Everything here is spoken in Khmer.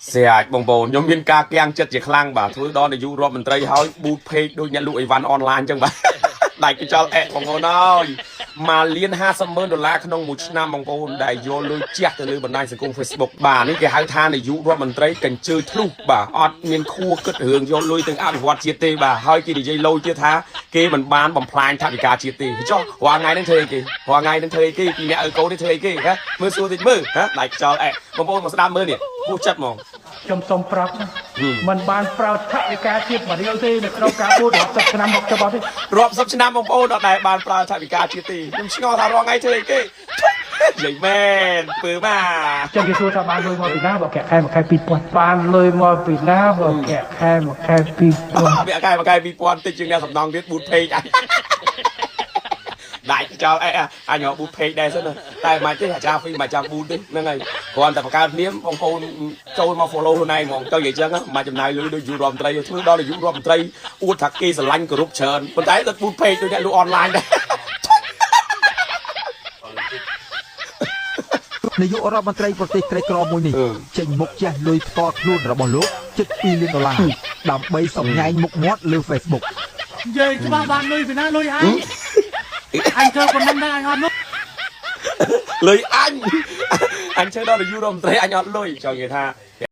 ស្រាចបងប្អូនខ្ញុំមានការគាំងចិត្តជាខ្លាំងបាទធ្វើដល់នាយករដ្ឋមន្ត្រីហើយ boost page ដូចអ្នកលក់អីវ៉ាន់អនឡាញអញ្ចឹងបាទ ដាច់កញ្ចល់អែបងប្អូនអើយមួយលាន50ម៉ឺនដុល្លារក្នុងមួយឆ្នាំបងប្អូនដែលយកលុយជះទៅលើបណ្ដាញសង្គម Facebook បាទនេះគេហៅថានាយករដ្ឋមន្ត្រីកញ្ជើធ្លុះបាទអត់មានខួរគិតរឿងយកលុយទៅអភិវឌ្ឍជាតិទេបាទហើយគេនិយាយលយទៀតថាគេមិនបានបំផ្លាញថវិកាជាតិទេចុះរាល់ថ្ងៃហ្នឹងធ្វើអីគេរាល់ថ្ងៃហ្នឹងធ្វើអីគេពីអ្នកឪកូននេះធ្វើអីគេហ៎មើលសួរតិចមើលហ៎ដាច់ខ្យល់អែបងប្អូនមកស្ដាប់មើលនេះហួសចិត្តហ្មង ខ្ញុំសូមប្រាប់ណាมันបានប្រើថវិកាជាតិមួយរៀលទេនៅក្នុងការបួតរាប់សិបឆ្នាំមកចុះអត់ទេ រាប់សិបឆ្នាំបងប្អូនអត់ដែលបានប្រើថវិកាជាតិទេខ្ញុំឆ្ងល់ថារាល់ថ្ងៃធ្វើអីគេនិយាយមែនពើបាទ ចឹងគេសួរថាបានលុយមកពីណាបើកាក់ខែមួយខែ2000បានលុយមកពីណាបើកាក់ខែមួយខែ2000 វាកែមកកែ2000តិចជាងអ្នកសំណងទៀត boost page អញដាច់ចោលអែអញរក boost page ដែរសិនតែមិនទេអាចារ្យហ្វីមិនចាំ boost ទេហ្នឹងហើយគ្រាន់តែបង្កើតភ្លាមបងប្អូនចូលមក follow ខ្លួនឯងហ្មងទៅនិយាយចឹងមិនចំណាយលុយដូចយុរដ្ឋមន្ត្រីធ្វើដល់យុរដ្ឋមន្ត្រីអួតថាគេស្រឡាញ់គោរពច្រើនប៉ុន្តែទៅ boost page ដូចអ្នកលក់អនឡាញដែរ នាយករដ្ឋមន្ត្រីប្រទេសក្រីក្រមួយនេះចេញមុខជះលុយផ្ទាល់ខ្លួនរបស់លោកជិត2លានដុល្លារដើម្បីសម្ញែងមុខមាត់លើ Facebook និយាយច្បាស់បានលុយពីណាលុយអញអញធ្វើប៉ុណ្ណឹងដែរអញអត់លុយ លុយអញអញធ្វើដល់នាយករដ្ឋមន្ត្រីអញអត់លុយចង់និយាយថា